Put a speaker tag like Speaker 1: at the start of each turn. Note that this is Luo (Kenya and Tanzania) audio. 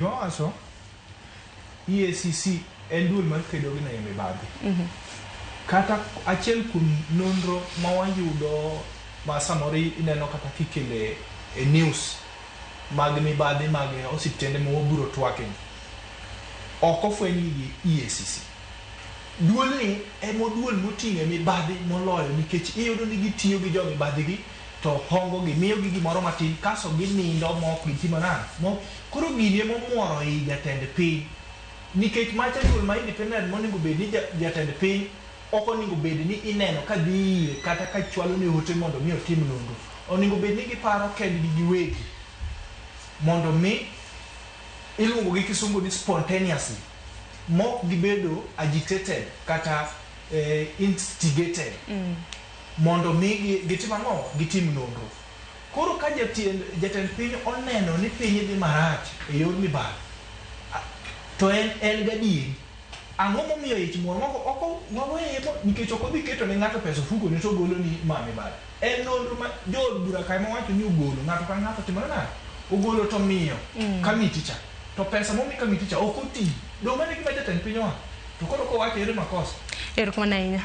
Speaker 1: Nowacho, EACC en duol mar kedo gi ne mibadhi. Kata achiel kuom nonro ma wayudo ma samoro ineno kata kikele e news mag mibadhi mag osiptende ma wabiro twake, ok ofweny gi EACC. Duolni ema duol moting'e mibadhi moloyo, nikech iyudo ni gitiyo gi jo mibadhi gi to hongo gi miyo gi gimoro matin kaso ginindo ma ok gitimo nang'o. Koro gini ema omuoro i jatend piny, nikech macha duol ma independent monego bed ni jatend piny ok onego bed ni ineno ka dhi ire kata ka chwalo ne ote mondo mi otim nonro. Onego bed ni giparo kendgi giwegi mondo mi iluongo gi Kisungu ni spontaneously, mok gibedo agitated kata instigated mondo mi gitim ang'o, gitim nonro. Koro ka jatend piny oneno ni piny dhi marach e yor mibadhi, to en gadieri, ang'o momiyo ich muor moko ok waweye nikech ok odhi keto ne ng'ato pesa ofuko ne to ogolo ni ma mibadhi. En nonro ma jood bura ka ema wacho ni ogolo ng'ato ka ng'ato timore nade, ogolo to miyo kamiti cha to pesa momi kamiti cha ok oti. Dong' mano e gima jatend piny owacho, to koro kowacho ere makosa?
Speaker 2: Erokamano ahinya.